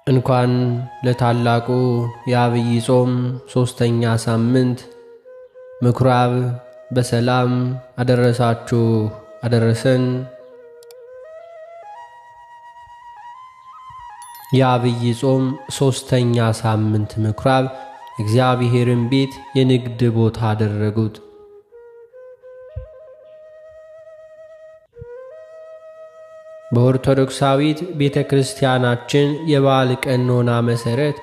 እንኳን ለታላቁ የዐቢይ ጾም ሦስተኛ ሳምንት ምኵራብ በሰላም አደረሳችሁ አደረሰን። የዐቢይ ጾም ሦስተኛ ሳምንት ምኵራብ የእግዚአብሔርን ቤት የንግድ ቦታ አደረጉት። በኦርቶዶክሳዊት ቤተ ክርስቲያናችን የበዓል ቀኖና መሠረት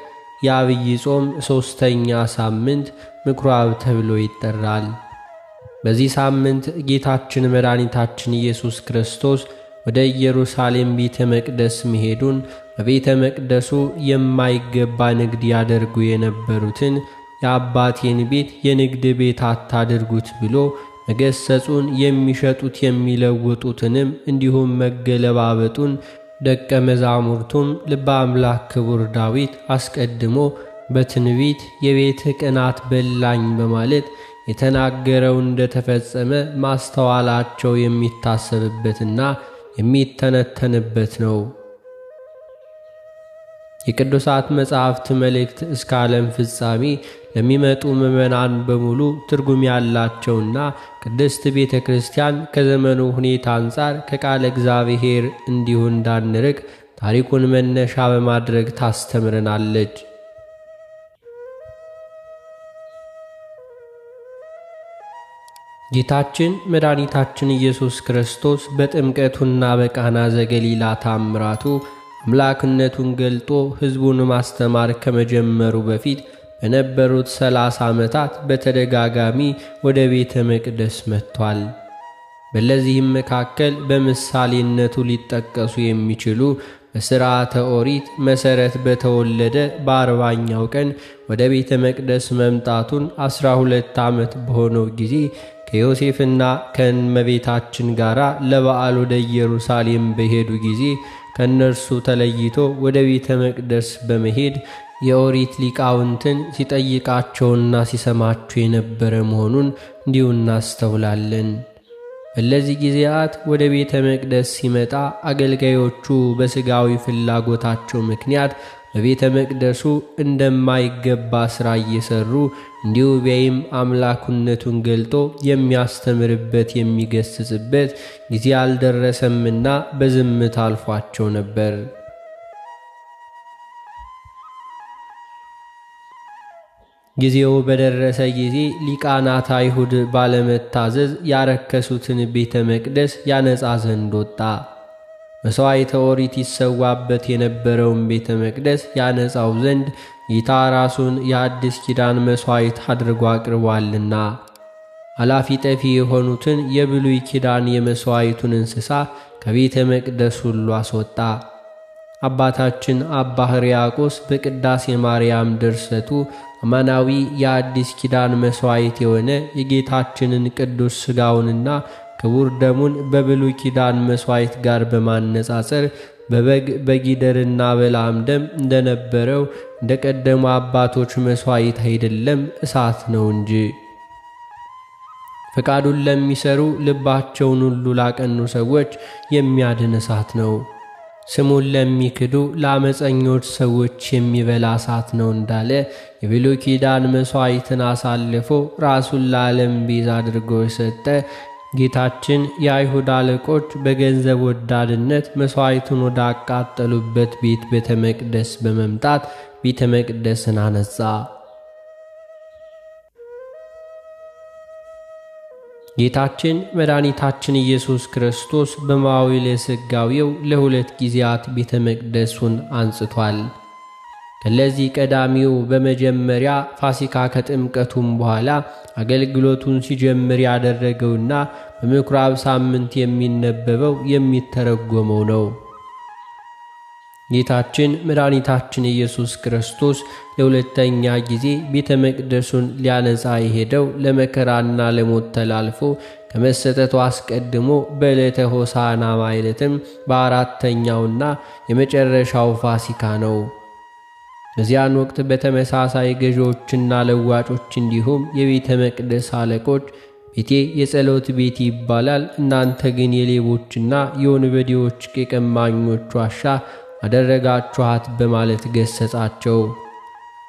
የዐቢይ ጾም ሦስተኛ ሳምንት ምኵራብ ተብሎ ይጠራል። በዚህ ሳምንት ጌታችን መድኃኒታችን ኢየሱስ ክርስቶስ ወደ ኢየሩሳሌም ቤተ መቅደስ መሄዱን፣ በቤተ መቅደሱ የማይገባ ንግድ ያደርጉ የነበሩትን የአባቴን ቤት የንግድ ቤት አታድርጉት ብሎ መገሰጹን፣ የሚሸጡት የሚለውጡትንም እንዲሁም መገለባበጡን፣ ደቀ መዛሙርቱም ልበ አምላክ ክቡር ዳዊት አስቀድሞ በትንቢት የቤትህ ቅናት በላኝ በማለት የተናገረው እንደተፈጸመ ማስተዋላቸው የሚታሰብበትና የሚተነተንበት ነው። የቅዱሳት መጻሕፍት መልእክት እስከ ዓለም ፍጻሜ ለሚመጡ ምዕመናን በሙሉ ትርጉም ያላቸውና ቅድስት ቤተ ክርስቲያን ከዘመኑ ሁኔታ አንጻር ከቃለ እግዚአብሔር እንዲሁ እንዳንርቅ ታሪኩን መነሻ በማድረግ ታስተምረናለች። ጌታችን መድኃኒታችን ኢየሱስ ክርስቶስ በጥምቀቱና በቃና ዘገሊላ ታምራቱ አምላክነቱን ገልጦ ሕዝቡን ማስተማር ከመጀመሩ በፊት በነበሩት 30 ዓመታት በተደጋጋሚ ወደ ቤተ መቅደስ መጥቷል። በለዚህም መካከል በምሳሌነቱ ሊጠቀሱ የሚችሉ በሥርዓተ ኦሪት መሠረት በተወለደ በ40ኛው ቀን ወደ ቤተ መቅደስ መምጣቱን፣ 12 ዓመት በሆነው ጊዜ ከዮሴፍና ከእመቤታችን ጋር ለበዓል ወደ ኢየሩሳሌም በሄዱ ጊዜ ከእነርሱ ተለይቶ ወደ ቤተ መቅደስ በመሄድ የኦሪት ሊቃውንትን ሲጠይቃቸውና ሲሰማቸው የነበረ መሆኑን እንዲሁ እናስተውላለን። በለዚህ ጊዜያት ወደ ቤተ መቅደስ ሲመጣ አገልጋዮቹ በሥጋዊ ፍላጎታቸው ምክንያት በቤተ መቅደሱ እንደማይገባ ሥራ እየሰሩ እንዲሁ ቢያይም አምላኩነቱን ገልጦ የሚያስተምርበት የሚገስጽበት ጊዜ አልደረሰምና በዝምታ አልፏቸው ነበር። ጊዜው በደረሰ ጊዜ ሊቃናት አይሁድ ባለመታዘዝ ያረከሱትን ቤተ መቅደስ ያነጻ ዘንድ ወጣ። መሥዋዕተ ኦሪት ይሰዋበት የነበረውን ቤተ መቅደስ ያነጻው ዘንድ ጌታ ራሱን የአዲስ ኪዳን መሥዋዕት አድርጎ አቅርቧልና አላፊ ጠፊ የሆኑትን የብሉይ ኪዳን የመሥዋዕቱን እንስሳ ከቤተ መቅደስ ሁሉ አስወጣ። አባታችን አባ ሕርያቆስ በቅዳሴ ማርያም ድርሰቱ አማናዊ የአዲስ ኪዳን መሥዋዕት የሆነ የጌታችንን ቅዱስ ሥጋውንና ክቡር ደሙን በብሉይ ኪዳን መሥዋዕት ጋር በማነጻጸር በበግ በጊደርና በላም ደም እንደነበረው እንደ ቀደሙ አባቶች መሥዋዕት አይደለም፣ እሳት ነው እንጂ። ፈቃዱን ለሚሰሩ ልባቸውን ሁሉ ላቀኑ ሰዎች የሚያድን እሳት ነው። ስሙን ለሚክዱ ለአመፀኞች ሰዎች የሚበላ እሳት ነው እንዳለ የብሉይ ኪዳን መሥዋዕትን አሳልፎ ራሱን ለዓለም ቤዛ አድርጎ የሰጠ ጌታችን የአይሁድ አለቆች በገንዘብ ወዳድነት መሥዋዕቱን ወዳቃጠሉበት ቤት ቤተ መቅደስ በመምጣት ቤተ መቅደስን አነጻ። ጌታችን መድኃኒታችን ኢየሱስ ክርስቶስ በመዋዕለ ሥጋዌው ለሁለት ጊዜያት ቤተ መቅደሱን አንጽቷል። ከለዚህ ቀዳሚው በመጀመሪያ ፋሲካ ከጥምቀቱም በኋላ አገልግሎቱን ሲጀምር ያደረገውና በምኵራብ ሳምንት የሚነበበው የሚተረጎመው ነው። ጌታችን መድኃኒታችን ኢየሱስ ክርስቶስ ለሁለተኛ ጊዜ ቤተ መቅደሱን ሊያነጻ የሄደው ለመከራና ለሞት ተላልፎ ከመሰጠቱ አስቀድሞ በዕለተ ሆሳዕና ማለትም በአራተኛውና የመጨረሻው ፋሲካ ነው። በዚያን ወቅት በተመሳሳይ ገዢዎችና ለዋጮች እንዲሁም የቤተ መቅደስ አለቆች ቤቴ የጸሎት ቤት ይባላል፣ እናንተ ግን የሌቦችና የወንበዴዎች የቀማኞች ዋሻ አደረጋችኋት በማለት ገሰጻቸው።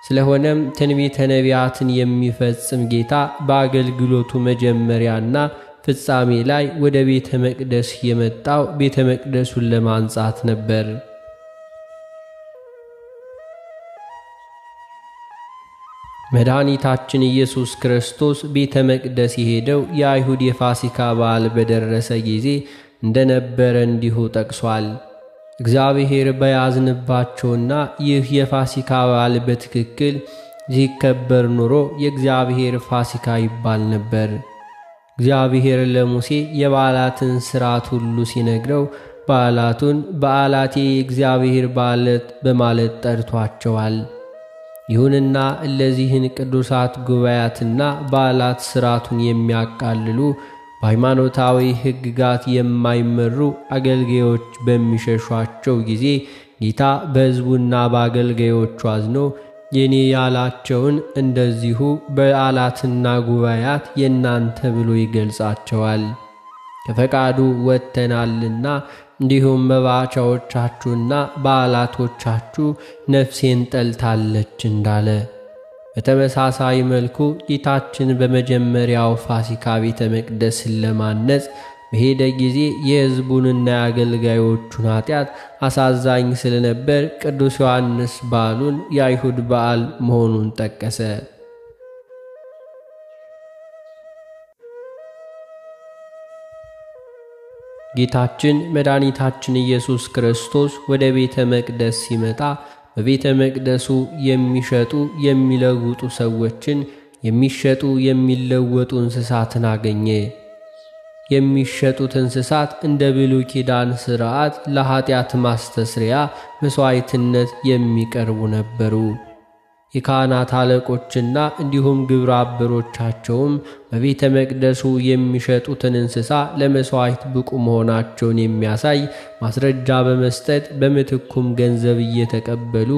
ስለሆነም ትንቢተ ነቢያትን የሚፈጽም ጌታ በአገልግሎቱ መጀመሪያና ፍጻሜ ላይ ወደ ቤተ መቅደስ የመጣው ቤተ መቅደሱን ለማንጻት ነበር። መድኃኒታችን ኢየሱስ ክርስቶስ ቤተ መቅደስ የሄደው የአይሁድ የፋሲካ በዓል በደረሰ ጊዜ እንደነበረ እንዲሁ ጠቅሷል። እግዚአብሔር በያዝንባቸውና ይህ የፋሲካ በዓል በትክክል ሲከበር ኑሮ የእግዚአብሔር ፋሲካ ይባል ነበር። እግዚአብሔር ለሙሴ የበዓላትን ሥርዓት ሁሉ ሲነግረው በዓላቱን በዓላቴ የእግዚአብሔር በዓላት በማለት ጠርቷቸዋል። ይሁንና እለዚህን ቅዱሳት ጉባኤያትና በዓላት ሥርዓቱን የሚያቃልሉ በሃይማኖታዊ ሕግጋት የማይመሩ አገልጋዮች በሚሸሿቸው ጊዜ ጌታ በሕዝቡና በአገልጋዮቹ አዝኖ የኔ ያላቸውን እንደዚሁ በዓላትና ጉባኤያት የእናንተ ብሎ ይገልጻቸዋል። ከፈቃዱ ወጥተናልና እንዲሁም መባቻዎቻችሁና በዓላቶቻችሁ ነፍሴን ጠልታለች እንዳለ። በተመሳሳይ መልኩ ጌታችን በመጀመሪያው ፋሲካ ቤተ መቅደስን ለማነጽ በሄደ ጊዜ የሕዝቡንና የአገልጋዮቹን ኃጢአት አሳዛኝ ስለነበር ቅዱስ ዮሐንስ በዓሉን የአይሁድ በዓል መሆኑን ጠቀሰ። ጌታችን መድኃኒታችን ኢየሱስ ክርስቶስ ወደ ቤተ መቅደስ ሲመጣ በቤተ መቅደሱ የሚሸጡ የሚለውጡ ሰዎችን፣ የሚሸጡ የሚለወጡ እንስሳትን አገኘ። የሚሸጡት እንስሳት እንደ ብሉይ ኪዳን ሥርዓት ለኃጢአት ማስተስሪያ መሥዋዕትነት የሚቀርቡ ነበሩ። የካህናት አለቆችና እንዲሁም ግብረ አበሮቻቸውም በቤተ መቅደሱ የሚሸጡትን እንስሳ ለመሥዋዕት ብቁ መሆናቸውን የሚያሳይ ማስረጃ በመስጠት በምትኩም ገንዘብ እየተቀበሉ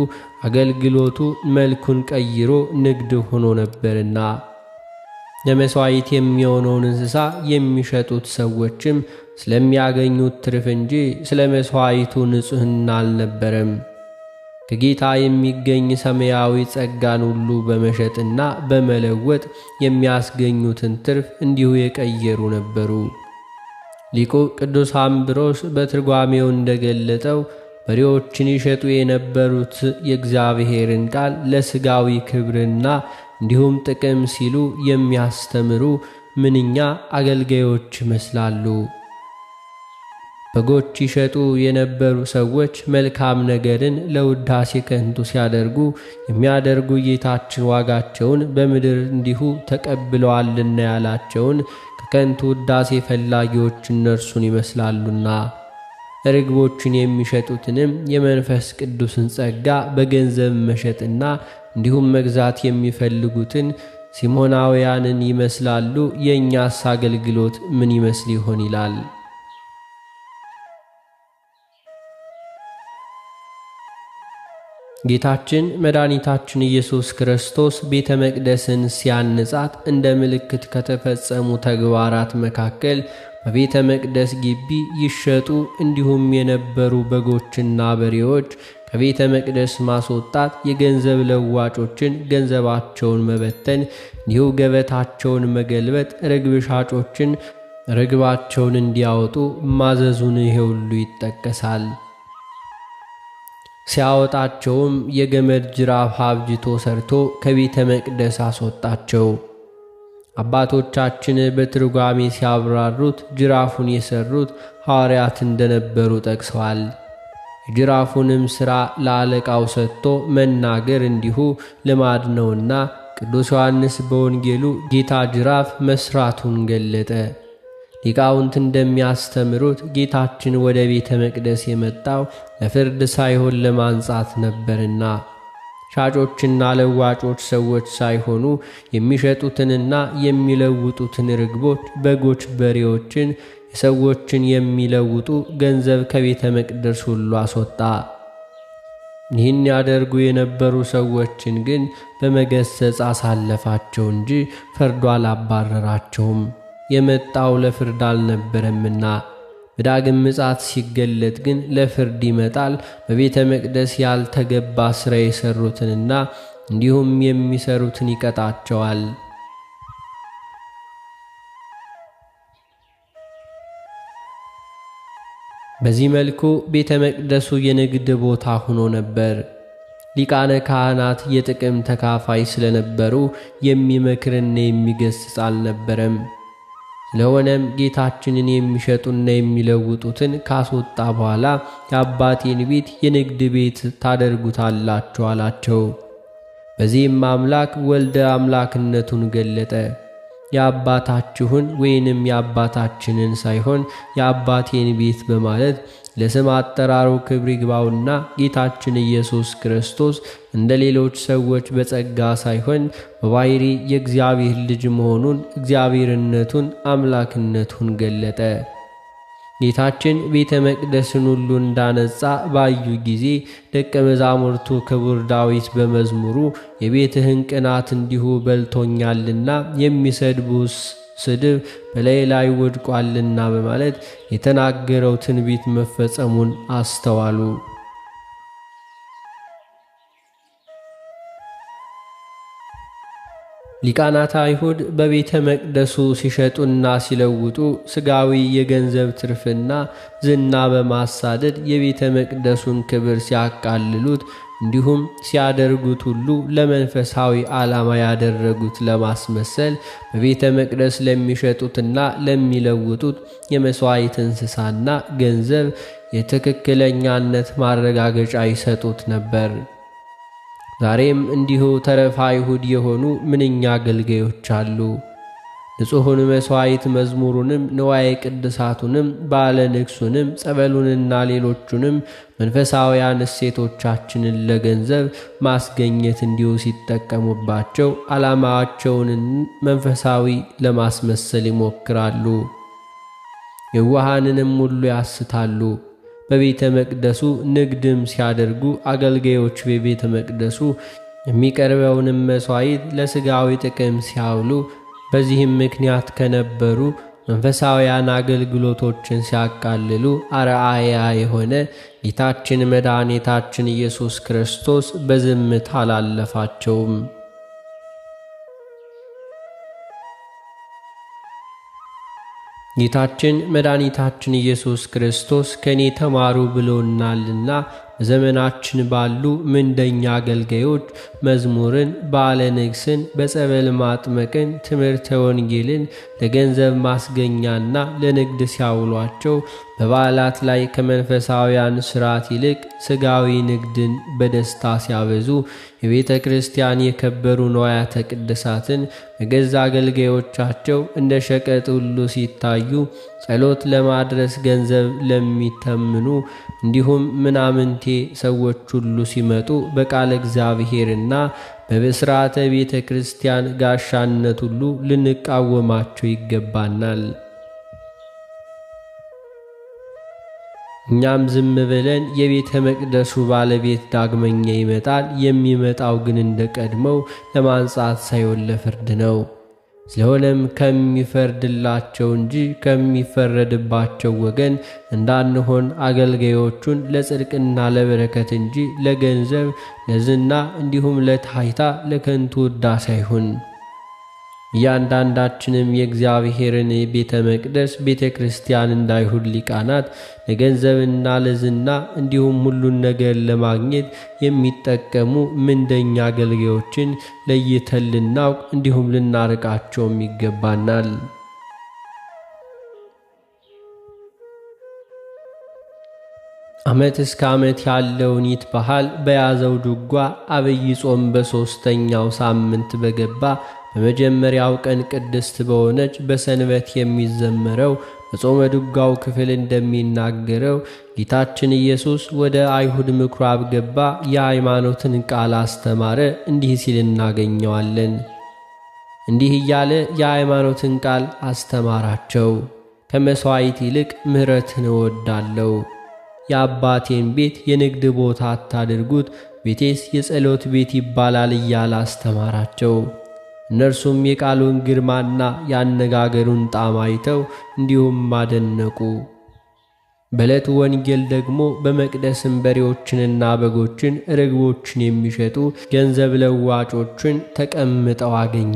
አገልግሎቱ መልኩን ቀይሮ ንግድ ሆኖ ነበርና ለመሥዋዕት የሚሆነውን እንስሳ የሚሸጡት ሰዎችም ስለሚያገኙት ትርፍ እንጂ ስለ መሥዋዕቱ ንጽሕና አልነበረም። ከጌታ የሚገኝ ሰማያዊ ጸጋን ሁሉ በመሸጥና በመለወጥ የሚያስገኙትን ትርፍ እንዲሁ የቀየሩ ነበሩ። ሊቁ ቅዱስ አምብሮስ በትርጓሜው እንደገለጠው በሬዎችን ይሸጡ የነበሩት የእግዚአብሔርን ቃል ለሥጋዊ ክብርና እንዲሁም ጥቅም ሲሉ የሚያስተምሩ ምንኛ አገልጋዮች ይመስላሉ። በጎች ይሸጡ የነበሩ ሰዎች መልካም ነገርን ለውዳሴ ከንቱ ሲያደርጉ የሚያደርጉ ጌታችን ዋጋቸውን በምድር እንዲሁ ተቀብለዋልና ያላቸውን ከከንቱ ውዳሴ ፈላጊዎች እነርሱን ይመስላሉና። ርግቦችን የሚሸጡትንም የመንፈስ ቅዱስን ጸጋ በገንዘብ መሸጥና እንዲሁም መግዛት የሚፈልጉትን ሲሞናውያንን ይመስላሉ። የእኛስ አገልግሎት ምን ይመስል ይሆን ይላል። ጌታችን መድኃኒታችን ኢየሱስ ክርስቶስ ቤተ መቅደስን ሲያንጻት እንደ ምልክት ከተፈጸሙ ተግባራት መካከል በቤተ መቅደስ ግቢ ይሸጡ እንዲሁም የነበሩ በጎችና በሬዎች ከቤተ መቅደስ ማስወጣት፣ የገንዘብ ለዋጮችን ገንዘባቸውን መበተን፣ እንዲሁ ገበታቸውን መገልበጥ፣ ርግብ ሻጮችን ርግባቸውን እንዲያወጡ ማዘዙን ይሄ ሁሉ ይጠቀሳል። ሲያወጣቸውም የገመድ ጅራፍ አብጅቶ ሰርቶ ከቤተ መቅደስ አስወጣቸው። አባቶቻችን በትርጓሜ ሲያብራሩት ጅራፉን የሰሩት ሐዋርያት እንደነበሩ ጠቅሰዋል። የጅራፉንም ሥራ ለአለቃው ሰጥቶ መናገር እንዲሁ ልማድ ነውና ቅዱስ ዮሐንስ በወንጌሉ ጌታ ጅራፍ መስራቱን ገለጠ። ሊቃውንት እንደሚያስተምሩት ጌታችን ወደ ቤተ መቅደስ የመጣው ለፍርድ ሳይሆን ለማንጻት ነበርና ሻጮችና ለዋጮች ሰዎች ሳይሆኑ የሚሸጡትንና የሚለውጡትን ርግቦች፣ በጎች፣ በሬዎችን፣ የሰዎችን የሚለውጡ ገንዘብ ከቤተ መቅደስ ሁሉ አስወጣ። ይህን ያደርጉ የነበሩ ሰዎችን ግን በመገሰጽ አሳለፋቸው እንጂ ፈርዶ አላባረራቸውም። የመጣው ለፍርድ አልነበረምና። በዳግም ምጽአት ሲገለጥ ግን ለፍርድ ይመጣል። በቤተ መቅደስ ያልተገባ ሥራ የሰሩትንና እንዲሁም የሚሰሩትን ይቀጣቸዋል። በዚህ መልኩ ቤተ መቅደሱ የንግድ ቦታ ሆኖ ነበር። ሊቃነ ካህናት የጥቅም ተካፋይ ስለነበሩ የሚመክርና የሚገስጽ አልነበረም። ስለሆነም ጌታችንን የሚሸጡና የሚለውጡትን ካስወጣ በኋላ የአባቴን ቤት የንግድ ቤት ታደርጉታላችሁ አላቸው። በዚህም አምላክ ወልደ አምላክነቱን ገለጠ። የአባታችሁን ወይንም የአባታችንን ሳይሆን የአባቴን ቤት በማለት ለስም አጠራሩ ክብር ይግባውና ጌታችን ኢየሱስ ክርስቶስ እንደ ሌሎች ሰዎች በጸጋ ሳይሆን በባሕሪ የእግዚአብሔር ልጅ መሆኑን እግዚአብሔርነቱን፣ አምላክነቱን ገለጠ። ጌታችን ቤተ መቅደስን ሁሉ እንዳነጻ ባዩ ጊዜ ደቀ መዛሙርቱ ክቡር ዳዊት በመዝሙሩ የቤትህን ቅናት እንዲሁ በልቶኛልና የሚሰድቡስ ስድብ በላይ ላይ ወድቋልና በማለት የተናገረው ትንቢት መፈጸሙን አስተዋሉ። ሊቃናተ አይሁድ በቤተ መቅደሱ ሲሸጡና ሲለውጡ ሥጋዊ የገንዘብ ትርፍና ዝና በማሳደድ የቤተ መቅደሱን ክብር ሲያቃልሉት እንዲሁም ሲያደርጉት ሁሉ ለመንፈሳዊ ዓላማ ያደረጉት ለማስመሰል በቤተ መቅደስ ለሚሸጡትና ለሚለውጡት የመሥዋዕት እንስሳና ገንዘብ የትክክለኛነት ማረጋገጫ ይሰጡት ነበር። ዛሬም እንዲሁ ተረፈ አይሁድ የሆኑ ምንኛ አገልጋዮች አሉ። ንጹሑን መሥዋዕት መዝሙሩንም ንዋየ ቅድሳቱንም በዓለ ንግሡንም ጸበሉንና ሌሎቹንም መንፈሳውያን እሴቶቻችንን ለገንዘብ ማስገኘት እንዲሁ ሲጠቀሙባቸው ዓላማቸውን መንፈሳዊ ለማስመሰል ይሞክራሉ። የዋሃንንም ሁሉ ያስታሉ። በቤተ መቅደሱ ንግድም ሲያደርጉ አገልጋዮች በቤተ መቅደሱ የሚቀርበውንም መሥዋዕት ለሥጋዊ ጥቅም ሲያውሉ በዚህም ምክንያት ከነበሩ መንፈሳውያን አገልግሎቶችን ሲያቃልሉ አርአያ የሆነ ጌታችን መድኃኒታችን ኢየሱስ ክርስቶስ በዝምታ አላለፋቸውም። ጌታችን መድኃኒታችን ኢየሱስ ክርስቶስ ከእኔ ተማሩ ብሎናልና በዘመናችን ባሉ ምንደኛ አገልጋዮች መዝሙርን፣ በዓለ ንግሥን፣ በጸበል ማጥመቅን፣ ትምህርተ ወንጌልን ለገንዘብ ማስገኛና ለንግድ ሲያውሏቸው በበዓላት ላይ ከመንፈሳውያን ሥርዓት ይልቅ ሥጋዊ ንግድን በደስታ ሲያበዙ የቤተ ክርስቲያን የከበሩ ንዋያተ ቅድሳትን በገዛ አገልጋዮቻቸው እንደ ሸቀጥ ሁሉ ሲታዩ ጸሎት ለማድረስ ገንዘብ ለሚተምኑ እንዲሁም ምናምንቴ ሰዎች ሁሉ ሲመጡ በቃለ እግዚአብሔርና በብስራተ ቤተ ክርስቲያን ጋሻነት ሁሉ ልንቃወማቸው ይገባናል። እኛም ዝም ብለን የቤተ መቅደሱ ባለቤት ዳግመኛ ይመጣል፣ የሚመጣው ግን እንደ ቀድሞው ለማንጻት ሳይሆን ለፍርድ ነው። ስለሆነም ከሚፈርድላቸው እንጂ ከሚፈረድባቸው ወገን እንዳንሆን አገልጋዮቹን ለጽድቅና ለበረከት እንጂ ለገንዘብ፣ ለዝና እንዲሁም ለታይታ ለከንቱ ውዳሴ አይሁን። እያንዳንዳችንም የእግዚአብሔርን ቤተ መቅደስ ቤተ ክርስቲያን እንደ አይሁድ ሊቃናት ለገንዘብና ለዝና እንዲሁም ሁሉን ነገር ለማግኘት የሚጠቀሙ ምንደኛ አገልጋዮችን ለይተን ልናውቅ እንዲሁም ልናርቃቸውም ይገባናል። ዓመት እስከ ዓመት ያለውን ይህ ባህል በያዘው ድጓ አብይ ጾም በሦስተኛው ሳምንት በገባ በመጀመሪያው ቀን ቅድስት በሆነች በሰንበት የሚዘመረው በጾመ ድጓው ክፍል እንደሚናገረው ጌታችን ኢየሱስ ወደ አይሁድ ምኵራብ ገባ፣ የሃይማኖትን ቃል አስተማረ። እንዲህ ሲል እናገኘዋለን። እንዲህ እያለ የሃይማኖትን ቃል አስተማራቸው። ከመሥዋዕት ይልቅ ምሕረትን እወዳለሁ። የአባቴን ቤት የንግድ ቦታ አታድርጉት፣ ቤቴስ የጸሎት ቤት ይባላል እያለ አስተማራቸው። እነርሱም የቃሉን ግርማና የአነጋገሩን ጣዕም አይተው እንዲሁም አደነቁ። በዕለቱ ወንጌል ደግሞ በመቅደስም በሬዎችንና በጎችን ርግቦችን የሚሸጡ ገንዘብ ለዋጮችን ተቀምጠው አገኘ።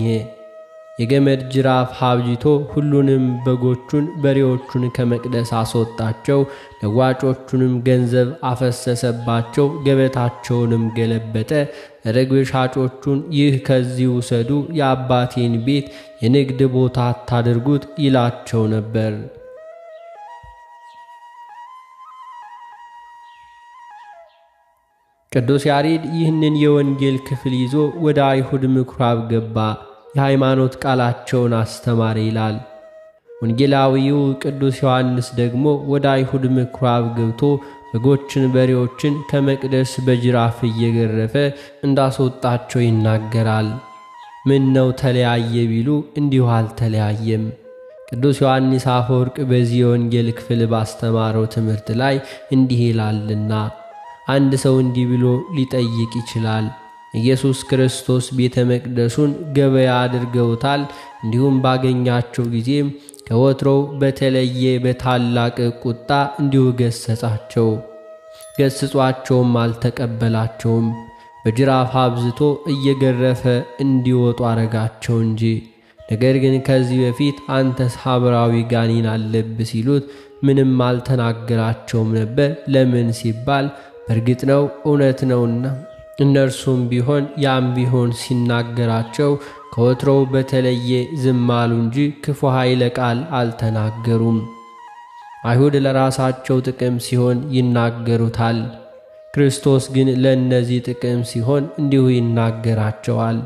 የገመድ ጅራፍ አብጅቶ ሁሉንም በጎቹን በሬዎቹን ከመቅደስ አስወጣቸው። ለዋጮቹንም ገንዘብ አፈሰሰባቸው፣ ገበታቸውንም ገለበጠ። ርግብ ሻጮቹን ይህ ከዚህ ውሰዱ፣ የአባቴን ቤት የንግድ ቦታ አታድርጉት ይላቸው ነበር። ቅዱስ ያሬድ ይህንን የወንጌል ክፍል ይዞ ወደ አይሁድ ምኩራብ ገባ፣ የሃይማኖት ቃላቸውን አስተማረ ይላል። ወንጌላዊው ቅዱስ ዮሐንስ ደግሞ ወደ አይሁድ ምኩራብ ገብቶ በጎችን፣ በሬዎችን ከመቅደስ በጅራፍ እየገረፈ እንዳስወጣቸው ይናገራል። ምን ነው ተለያየ ቢሉ እንዲሁ አልተለያየም። ቅዱስ ዮሐንስ አፈወርቅ በዚህ የወንጌል ክፍል ባስተማረው ትምህርት ላይ እንዲህ ይላልና አንድ ሰው እንዲህ ብሎ ሊጠይቅ ይችላል። ኢየሱስ ክርስቶስ ቤተ መቅደሱን ገበያ አድርገውታል። እንዲሁም ባገኛቸው ጊዜም ከወትሮው በተለየ በታላቅ ቁጣ እንዲሁ ገሰጻቸው። ገስጿቸውም አልተቀበላቸውም። በጅራፍ አብዝቶ እየገረፈ እንዲወጡ አረጋቸው እንጂ። ነገር ግን ከዚህ በፊት አንተስ ሐምራዊ ጋኔን አለብህ ሲሉት ምንም አልተናገራቸውም ነበር። ለምን ሲባል በእርግጥ ነው እውነት ነውና እነርሱም ቢሆን ያም ቢሆን ሲናገራቸው ከወትሮው በተለየ ዝም አሉ እንጂ ክፉ ኃይለ ቃል አልተናገሩም። አይሁድ ለራሳቸው ጥቅም ሲሆን ይናገሩታል። ክርስቶስ ግን ለእነዚህ ጥቅም ሲሆን እንዲሁ ይናገራቸዋል።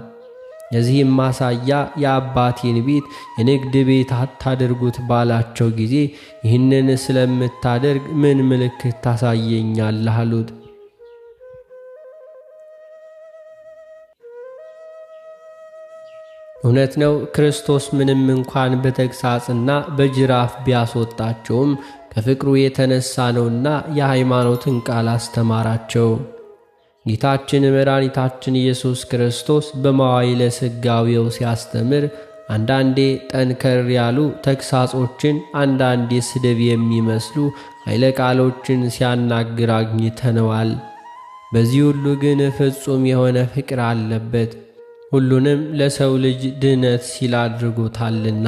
የዚህም ማሳያ የአባቴን ቤት የንግድ ቤት አታድርጉት ባላቸው ጊዜ ይህንን ስለምታደርግ ምን ምልክት ታሳየኛለህ? አሉት። እውነት ነው፣ ክርስቶስ ምንም እንኳን በተግሳጽና በጅራፍ ቢያስወጣቸውም ከፍቅሩ የተነሳ ነውና የሃይማኖትን ቃል አስተማራቸው። ጌታችን መድኃኒታችን ኢየሱስ ክርስቶስ በመዋዕለ ሥጋዌው ሲያስተምር አንዳንዴ ጠንከር ያሉ ተግሳጾችን፣ አንዳንዴ ስድብ የሚመስሉ ኃይለ ቃሎችን ሲያናግር አግኝተነዋል። በዚህ ሁሉ ግን ፍጹም የሆነ ፍቅር አለበት። ሁሉንም ለሰው ልጅ ድነት ሲል አድርጎታልና።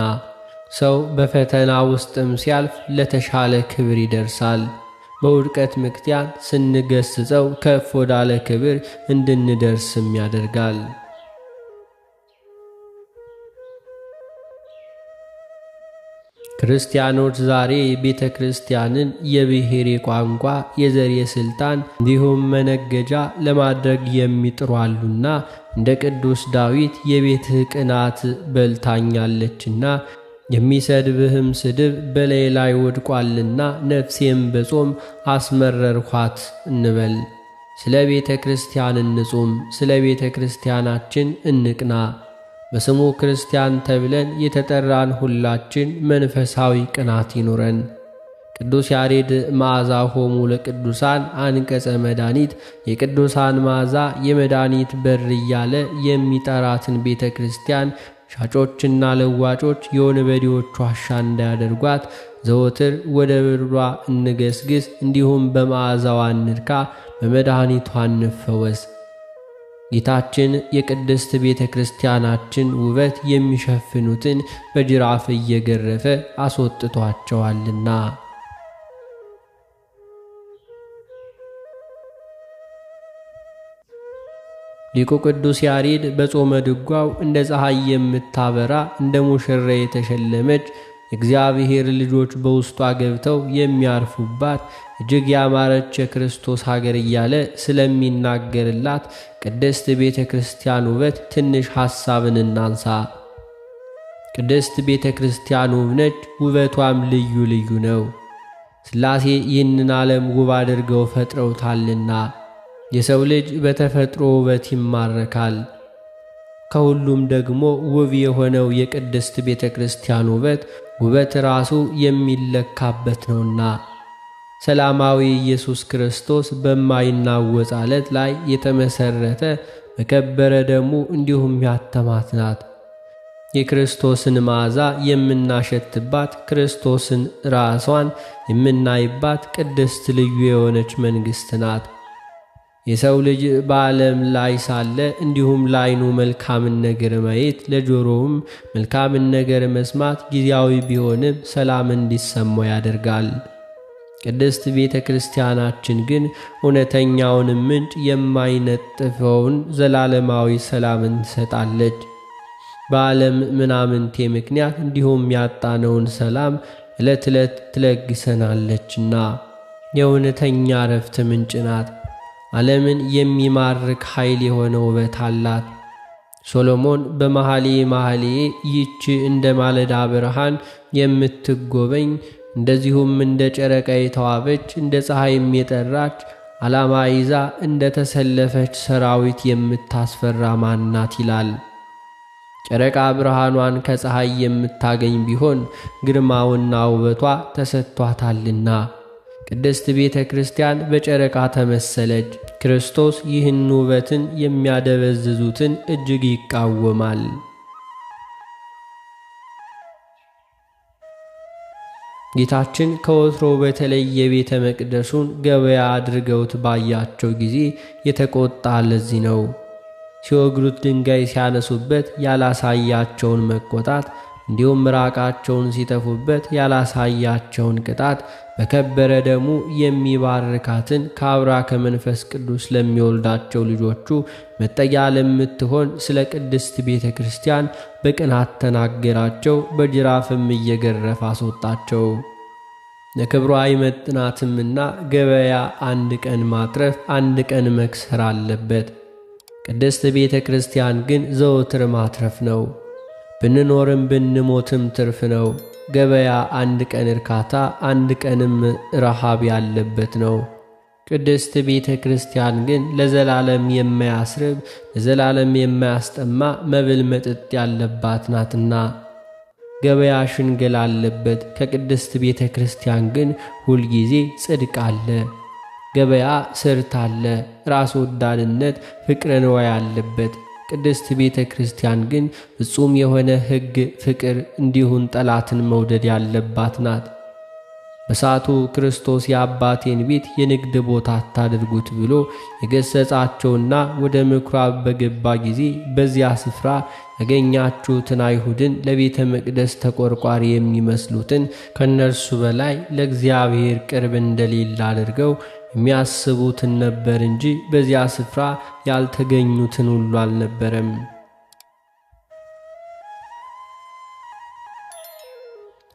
ሰው በፈተና ውስጥም ሲያልፍ ለተሻለ ክብር ይደርሳል። በውድቀት ምክንያት ስንገስጸው ከፍ ወዳለ ክብር እንድንደርስም ያደርጋል። ክርስቲያኖች ዛሬ ቤተ ክርስቲያንን የብሔር፣ የቋንቋ፣ የዘር፣ የስልጣን እንዲሁም መነገጃ ለማድረግ የሚጥሩ አሉና እንደ ቅዱስ ዳዊት የቤትህ ቅናት በልታኛለችና የሚሰድብህም ስድብ በላይ ላይ ወድቋልና ነፍሴም በጾም አስመረርኋት እንበል። ስለ ቤተ ክርስቲያን እንጹም፣ ስለ ቤተ ክርስቲያናችን እንቅና። በስሙ ክርስቲያን ተብለን የተጠራን ሁላችን መንፈሳዊ ቅናት ይኑረን። ቅዱስ ያሬድ መዓዛ ሆሙ ለቅዱሳን አንቀጸ መድኃኒት፣ የቅዱሳን መዓዛ የመድኃኒት በር እያለ የሚጠራትን ቤተ ክርስቲያን ሻጮችና ለዋጮች የወንበዴዎች ዋሻ እንዳያደርጓት ዘወትር ወደ በሯ እንገስግስ፣ እንዲሁም በመዓዛዋ እንርካ፣ በመድኃኒቷ እንፈወስ። ጌታችን የቅድስት ቤተ ክርስቲያናችን ውበት የሚሸፍኑትን በጅራፍ እየገረፈ አስወጥቷቸዋልና። ሊቁ ቅዱስ ያሬድ በጾመ ድጓው እንደ ፀሐይ የምታበራ እንደ ሙሽራ የተሸለመች የእግዚአብሔር ልጆች በውስጧ ገብተው የሚያርፉባት እጅግ ያማረች የክርስቶስ ሀገር እያለ ስለሚናገርላት ቅድስት ቤተ ክርስቲያን ውበት ትንሽ ሐሳብን እናንሳ። ቅድስት ቤተ ክርስቲያን ውብ ነች፣ ውበቷም ልዩ ልዩ ነው። ሥላሴ ይህንን ዓለም ውብ አድርገው ፈጥረውታልና የሰው ልጅ በተፈጥሮ ውበት ይማረካል። ከሁሉም ደግሞ ውብ የሆነው የቅድስት ቤተ ክርስቲያን ውበት ውበት ራሱ የሚለካበት ነውና ሰላማዊ ኢየሱስ ክርስቶስ በማይናወጽ ዓለት ላይ የተመሰረተ በከበረ ደሙ እንዲሁም ያተማት ናት። የክርስቶስን መዓዛ የምናሸትባት፣ ክርስቶስን ራሷን የምናይባት ቅድስት ልዩ የሆነች መንግሥት ናት። የሰው ልጅ በዓለም ላይ ሳለ እንዲሁም ለዓይኑ መልካምን ነገር ማየት ለጆሮውም መልካምን ነገር መስማት ጊዜያዊ ቢሆንም ሰላም እንዲሰማው ያደርጋል። ቅድስት ቤተ ክርስቲያናችን ግን እውነተኛውን ምንጭ የማይነጥፈውን ዘላለማዊ ሰላምን ትሰጣለች። በዓለም ምናምንቴ ምክንያት እንዲሁም ያጣነውን ሰላም ዕለት ዕለት ትለግሰናለችና የእውነተኛ ረፍት ምንጭ ናት። ዓለምን የሚማርክ ኃይል የሆነ ውበት አላት። ሶሎሞን በመኃልየ መኃልይ ይህች እንደ ማለዳ ብርሃን የምትጎበኝ እንደዚሁም እንደ ጨረቃ የተዋበች እንደ ፀሐይም የጠራች ዓላማ ይዛ እንደ ተሰለፈች ሰራዊት የምታስፈራ ማናት ይላል። ጨረቃ ብርሃኗን ከፀሐይ የምታገኝ ቢሆን ግርማውና ውበቷ ተሰጥቷታልና። ቅድስት ቤተ ክርስቲያን በጨረቃ ተመሰለች። ክርስቶስ ይህን ውበትን የሚያደበዝዙትን እጅግ ይቃወማል። ጌታችን ከወትሮ በተለየ ቤተ መቅደሱን ገበያ አድርገውት ባያቸው ጊዜ የተቆጣ ለዚህ ነው። ሲወግሩት ድንጋይ ሲያነሱበት ያላሳያቸውን መቆጣት፣ እንዲሁም ምራቃቸውን ሲተፉበት ያላሳያቸውን ቅጣት በከበረ ደሙ የሚባርካትን ከአብራ ከመንፈስ ቅዱስ ለሚወልዳቸው ልጆቹ መጠጊያ ለምትሆን ስለ ቅድስት ቤተ ክርስቲያን በቅናት ተናገራቸው። በጅራፍም እየገረፈ አስወጣቸው። ለክብሯ አይመጥናትምና ገበያ አንድ ቀን ማትረፍ አንድ ቀን መክሰር አለበት። ቅድስት ቤተ ክርስቲያን ግን ዘወትር ማትረፍ ነው። ብንኖርም ብንሞትም ትርፍ ነው። ገበያ አንድ ቀን እርካታ አንድ ቀንም ረሃብ ያለበት ነው። ቅድስት ቤተ ክርስቲያን ግን ለዘላለም የማያስርብ ለዘላለም የማያስጠማ መብል መጠጥ ያለባት ናትና። ገበያ ሽንገላ አለበት። ከቅድስት ቤተ ክርስቲያን ግን ሁልጊዜ ጽድቅ አለ። ገበያ ስርት አለ፣ ራስ ወዳድነት፣ ፍቅረ ንዋይ አለበት። ቅድስት ቤተ ክርስቲያን ግን ፍጹም የሆነ ሕግ፣ ፍቅር እንዲሁም ጠላትን መውደድ ያለባት ናት። በሰዓቱ ክርስቶስ የአባቴን ቤት የንግድ ቦታ አታድርጉት ብሎ የገሰጻቸውና ወደ ምኵራብ በገባ ጊዜ በዚያ ስፍራ ያገኛችሁትን አይሁድን ለቤተ መቅደስ ተቆርቋሪ የሚመስሉትን ከእነርሱ በላይ ለእግዚአብሔር ቅርብ እንደሌለ አድርገው የሚያስቡትን ነበር እንጂ በዚያ ስፍራ ያልተገኙትን ሁሉ አልነበረም።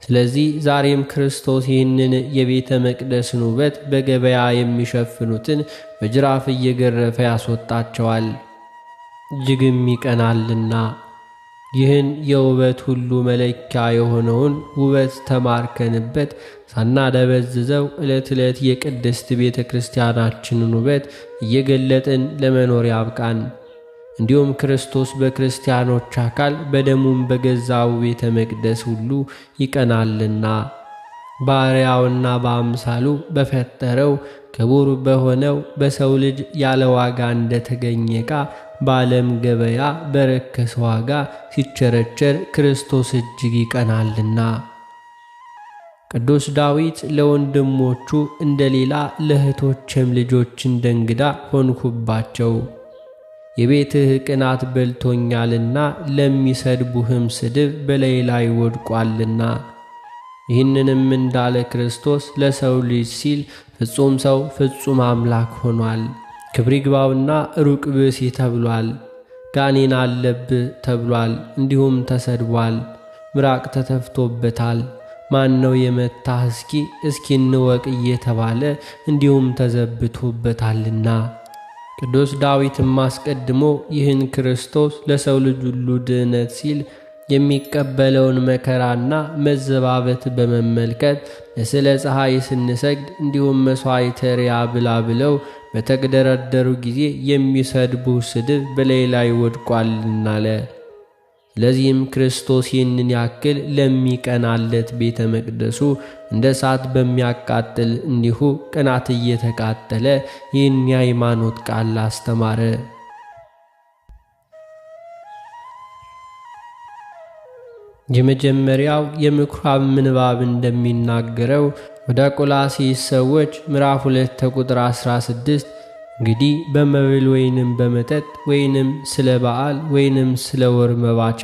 ስለዚህ ዛሬም ክርስቶስ ይህንን የቤተ መቅደስን ውበት በገበያ የሚሸፍኑትን በጅራፍ እየገረፈ ያስወጣቸዋል፣ እጅግም ይቀናልና። ይህን የውበት ሁሉ መለኪያ የሆነውን ውበት ተማርከንበት ሳናደበዝዘው ዕለት ዕለት የቅድስት ቤተ ክርስቲያናችንን ውበት እየገለጥን ለመኖር ያብቃን። እንዲሁም ክርስቶስ በክርስቲያኖች አካል በደሙም በገዛው ቤተ መቅደስ ሁሉ ይቀናልና ባሪያውና በአምሳሉ በፈጠረው ክቡር በሆነው በሰው ልጅ ያለ ዋጋ እንደተገኘ ዕቃ በዓለም ገበያ በረከሰ ዋጋ ሲቸረቸር ክርስቶስ እጅግ ይቀናልና። ቅዱስ ዳዊት ለወንድሞቹ እንደሌላ ለእህቶቼም ልጆች እንደ እንግዳ ሆንኩባቸው፣ የቤትህ ቅናት በልቶኛልና ለሚሰድቡህም ስድብ በላይ ላይ ወድቋልና። ይህንንም እንዳለ ክርስቶስ ለሰው ልጅ ሲል ፍጹም ሰው ፍጹም አምላክ ሆኗል። ክብር ይግባውና ሩቅ ብእሲ ተብሏል። ጋኔን አለብህ ተብሏል። እንዲሁም ተሰድቧል። ምራቅ ተተፍቶበታል። ማን ነው የመታህ? እስኪ እስኪ እንወቅ እየተባለ እንዲሁም ተዘብቶበታልና። ቅዱስ ዳዊትም አስቀድሞ ይህን ክርስቶስ ለሰው ልጅ ሁሉ ድኅነት ሲል የሚቀበለውን መከራና መዘባበት በመመልከት ለስለ ፀሐይ ስንሰግድ እንዲሁም መሥዋዕተ ሪያ ብላ ብለው በተግደረደሩ ጊዜ የሚሰድቡ ስድብ በላይ ላይ ወድቋልና አለ። ስለዚህም ክርስቶስ ይህንን ያክል ለሚቀናለት ቤተ መቅደሱ እንደ እሳት በሚያቃጥል እንዲሁ ቅናት እየተቃጠለ ይህን የሃይማኖት ቃል አስተማረ። የመጀመሪያው የምኵራብ ምንባብ እንደሚናገረው ወደ ቆላስይስ ሰዎች ምዕራፍ 2 ቁጥር 16 እንግዲህ በመብል ወይንም በመጠጥ ወይንም ስለ በዓል ወይንም ስለ ወር መባቻ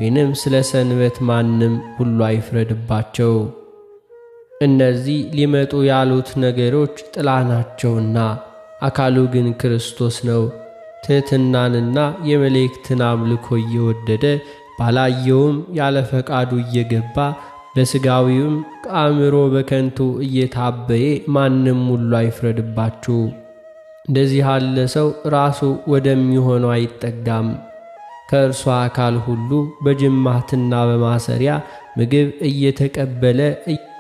ወይንም ስለ ሰንበት ማንም ሁሉ አይፍረድባቸው። እነዚህ ሊመጡ ያሉት ነገሮች ጥላ ናቸውና አካሉ ግን ክርስቶስ ነው። ትሕትናንና የመላእክትን አምልኮ እየወደደ ባላየውም ያለ ፈቃዱ እየገባ በሥጋዊውም አእምሮ በከንቱ እየታበየ ማንም ሁሉ አይፍረድባችሁ። እንደዚህ ያለ ሰው ራሱ ወደሚሆነው አይጠጋም። ከእርሷ አካል ሁሉ በጅማትና በማሰሪያ ምግብ እየተቀበለ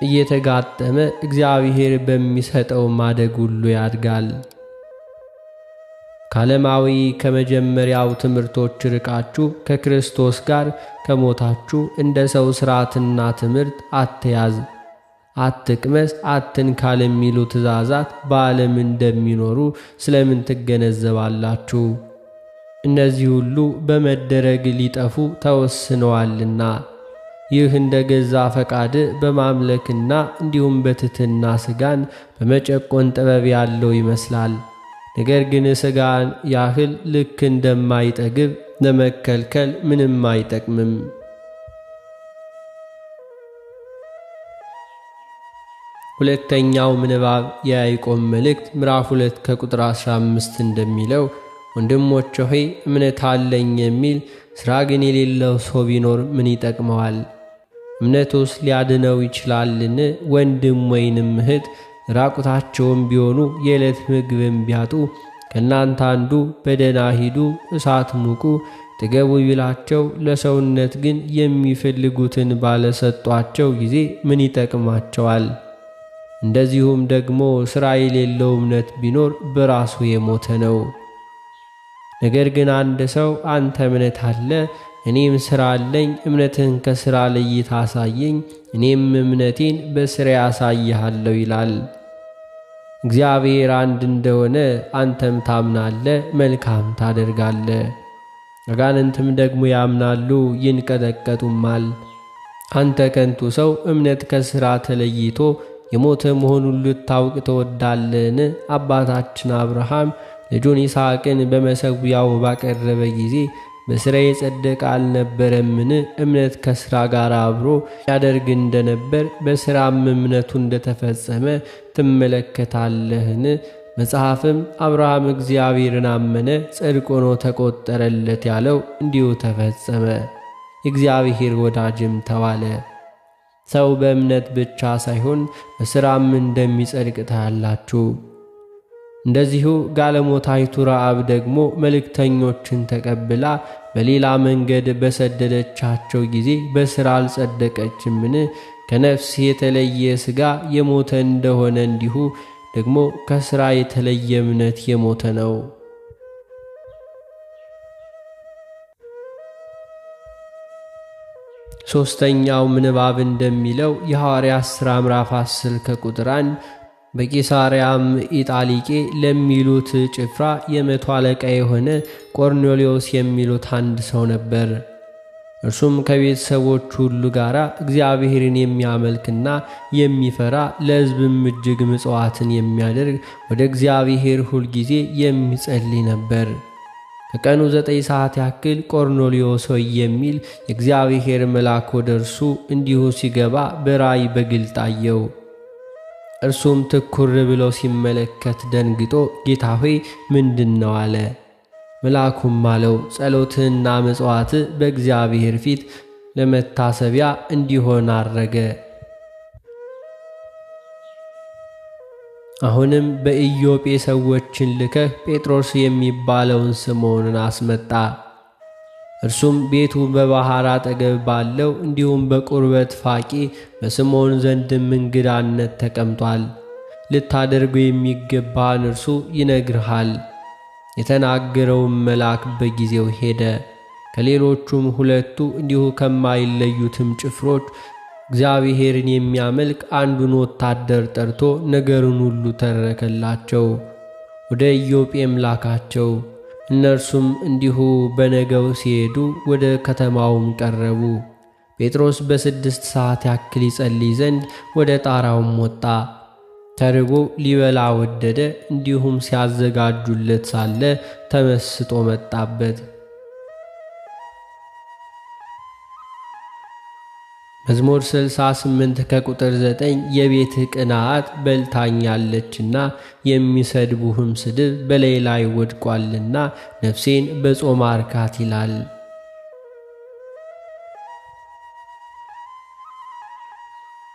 እየተጋጠመ እግዚአብሔር በሚሰጠው ማደግ ሁሉ ያድጋል። ከዓለማዊ ከመጀመሪያው ትምህርቶች ርቃችሁ ከክርስቶስ ጋር ከሞታችሁ እንደ ሰው ሥርዓትና ትምህርት አትያዝ፣ አትቅመስ፣ አትንካ ለሚሉ ትእዛዛት በዓለም እንደሚኖሩ ስለምን ትገነዘባላችሁ? እነዚህ ሁሉ በመደረግ ሊጠፉ ተወስነዋልና። ይህ እንደ ገዛ ፈቃድ በማምለክና እንዲሁም በትሕትና ሥጋን በመጨቆን ጥበብ ያለው ይመስላል። ነገር ግን ሥጋን ያህል ልክ እንደማይጠግብ ለመከልከል ምንም አይጠቅምም። ሁለተኛው ምንባብ የያዕቆብ መልእክት ምዕራፍ 2 ከቁጥር 15 እንደሚለው ወንድሞቼ ሆይ እምነት አለኝ የሚል ሥራ ግን የሌለው ሰው ቢኖር ምን ይጠቅመዋል? እምነቱስ ሊያድነው ይችላልን? ወንድም ወይንም እህት ራቁታቸውም ቢሆኑ የዕለት ምግብም ቢያጡ ከእናንተ አንዱ በደህና ሂዱ፣ እሳት ሙቁ፣ ጥገቡ ቢላቸው ለሰውነት ግን የሚፈልጉትን ባለሰጧቸው ጊዜ ምን ይጠቅማቸዋል? እንደዚሁም ደግሞ ሥራ የሌለው እምነት ቢኖር በራሱ የሞተ ነው። ነገር ግን አንድ ሰው አንተ እምነት አለ እኔም ሥራ አለኝ፣ እምነትህን ከሥራ ለይተህ አሳየኝ፣ እኔም እምነቴን በሥራ አሳይሃለሁ ይላል። እግዚአብሔር አንድ እንደሆነ አንተም ታምናለህ፣ መልካም ታደርጋለህ። አጋንንትም ደግሞ ያምናሉ ይንቀጠቀጡማል። አንተ ከንቱ ሰው እምነት ከሥራ ተለይቶ የሞተ መሆኑን ልታውቅ ትወዳለህን? አባታችን አብርሃም ልጁን ይስሐቅን በመሠዊያው ባቀረበ ጊዜ በሥራ የጸደቀ አልነበረምን? እምነት ከሥራ ጋር አብሮ ያደርግ እንደነበር በሥራም እምነቱ እንደተፈጸመ ትመለከታለህን? መጽሐፍም አብርሃም እግዚአብሔርን አመነ ጽድቅ ሆኖ ተቆጠረለት ያለው እንዲሁ ተፈጸመ፣ የእግዚአብሔር ወዳጅም ተባለ። ሰው በእምነት ብቻ ሳይሆን በሥራም እንደሚጸድቅ ታያላችሁ። እንደዚሁ ጋለሞታይቱ ረዓብ ደግሞ መልእክተኞችን ተቀብላ በሌላ መንገድ በሰደደቻቸው ጊዜ በሥራ አልጸደቀችምን? ከነፍስ የተለየ ሥጋ የሞተ እንደሆነ እንዲሁ ደግሞ ከሥራ የተለየ እምነት የሞተ ነው። ሦስተኛው ምንባብ እንደሚለው የሐዋርያት ሥራ ምዕራፍ 10 ከቁጥር 1 በቂሳርያም ኢጣሊቄ ለሚሉት ጭፍራ የመቶ አለቃ የሆነ ቆርኔሌዎስ የሚሉት አንድ ሰው ነበር። እርሱም ከቤተሰቦቹ ሁሉ ጋር እግዚአብሔርን የሚያመልክና የሚፈራ ለሕዝብም እጅግ ምጽዋትን የሚያደርግ ወደ እግዚአብሔር ሁልጊዜ የሚጸልይ ነበር። ከቀኑ 9 ሰዓት ያክል ቆርኔሌዎስ ሆይ የሚል የእግዚአብሔር መልአክ ወደ እርሱ እንዲሁ ሲገባ በራእይ በግልጥ አየው። እርሱም ትኩር ብሎ ሲመለከት ደንግጦ ጌታ ሆይ ምንድን ነው አለ። መልአኩም አለው ጸሎትህና ምጽዋትህ በእግዚአብሔር ፊት ለመታሰቢያ እንዲሆን አረገ። አሁንም በኢዮጴ ሰዎችን ልከህ ጴጥሮስ የሚባለውን ስምዖንን አስመጣ። እርሱም ቤቱ በባሕር አጠገብ ባለው እንዲሁም በቁርበት ፋቂ በስምዖን ዘንድም እንግዳነት ተቀምጧል። ልታደርገው የሚገባህን እርሱ ይነግርሃል። የተናገረውን መልአክ በጊዜው ሄደ። ከሌሎቹም ሁለቱ እንዲሁ ከማይለዩትም ጭፍሮች እግዚአብሔርን የሚያመልክ አንዱን ወታደር ጠርቶ ነገሩን ሁሉ ተረከላቸው። ወደ ኢዮጴም ላካቸው። እነርሱም እንዲሁ በነገው ሲሄዱ ወደ ከተማውም ቀረቡ። ጴጥሮስ በ6 ሰዓት ያክል ይጸልይ ዘንድ ወደ ጣራውም ወጣ። ተርቦ ሊበላ ወደደ። እንዲሁም ሲያዘጋጁለት ሳለ ተመስጦ መጣበት። መዝሙር 68 ከቁጥር 9 የቤትህ ቅንዓት በልታኛለችና የሚሰድቡህም ስድብ በላይ ላይ ወድቋልና ነፍሴን በጾም አርካት ይላል።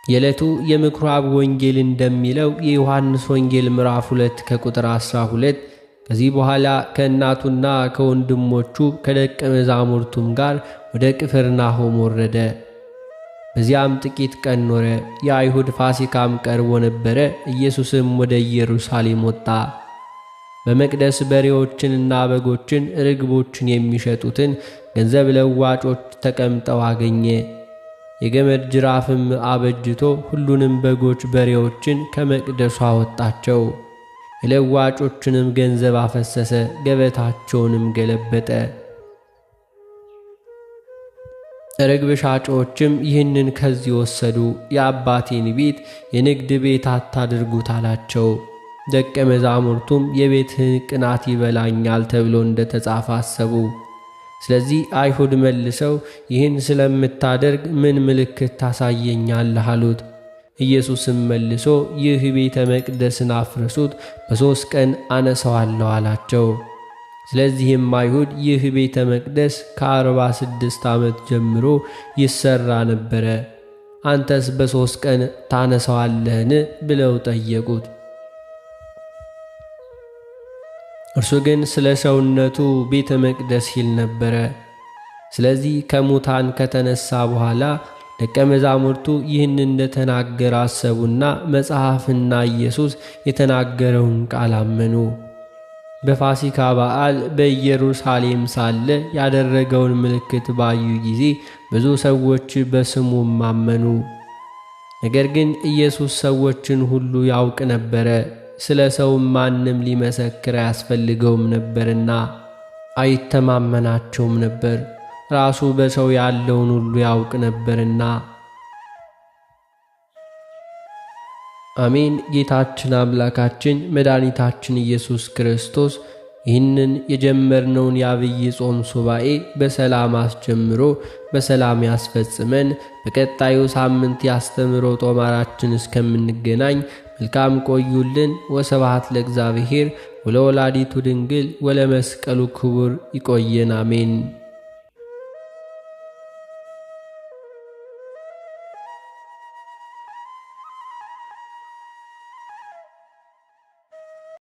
የዕለቱ የምኵራብ ወንጌል እንደሚለው የዮሐንስ ወንጌል ምዕራፍ 2 ከቁጥር 12 ከዚህ በኋላ ከእናቱና ከወንድሞቹ ከደቀ መዛሙርቱም ጋር ወደ ቅፍርናሆም ወረደ። በዚያም ጥቂት ቀን ኖረ። የአይሁድ ፋሲካም ቀርቦ ነበረ። ኢየሱስም ወደ ኢየሩሳሌም ወጣ። በመቅደስ በሬዎችንና በጎችን ርግቦችን የሚሸጡትን ገንዘብ ለዋጮች ተቀምጠው አገኘ። የገመድ ጅራፍም አበጅቶ ሁሉንም በጎች፣ በሬዎችን ከመቅደሱ አወጣቸው። የለዋጮችንም ገንዘብ አፈሰሰ፣ ገበታቸውንም ገለበጠ። ርግብ ሻጮችም ይህንን ከዚህ ወሰዱ፣ የአባቴን ቤት የንግድ ቤት አታድርጉት አላቸው። ደቀ መዛሙርቱም የቤትህን ቅናት ይበላኛል ተብሎ እንደ ተጻፈ አሰቡ። ስለዚህ አይሁድ መልሰው ይህን ስለምታደርግ ምን ምልክት ታሳየኛለህ? አሉት። ኢየሱስም መልሶ ይህ ቤተ መቅደስን አፍርሱት፣ በ3 ቀን አነሳዋለሁ አላቸው። ስለዚህም አይሁድ ይህ ቤተ መቅደስ ከ46 ዓመት ጀምሮ ይሰራ ነበረ፣ አንተስ በ3 ቀን ታነሳዋለህን? ብለው ጠየቁት። እርሱ ግን ስለ ሰውነቱ ቤተ መቅደስ ይል ነበረ። ስለዚህ ከሙታን ከተነሳ በኋላ ደቀ መዛሙርቱ ይህን እንደተናገረ አሰቡና መጽሐፍና ኢየሱስ የተናገረውን ቃል አመኑ። በፋሲካ በዓል በኢየሩሳሌም ሳለ ያደረገውን ምልክት ባዩ ጊዜ ብዙ ሰዎች በስሙም አመኑ። ነገር ግን ኢየሱስ ሰዎችን ሁሉ ያውቅ ነበረ፣ ስለ ሰውም ማንም ሊመሰክር አያስፈልገውም ነበርና አይተማመናቸውም ነበር፣ ራሱ በሰው ያለውን ሁሉ ያውቅ ነበርና። አሜን። ጌታችን አምላካችን መድኃኒታችን ኢየሱስ ክርስቶስ ይህንን የጀመርነውን የዐቢይ ጾም ሱባኤ በሰላም አስጀምሮ በሰላም ያስፈጽመን። በቀጣዩ ሳምንት ያስተምሮ ጦማራችን እስከምንገናኝ መልካም ቆዩልን። ወስብሐት ለእግዚአብሔር ወለወላዲቱ ድንግል ወለመስቀሉ ክቡር። ይቆየን። አሜን።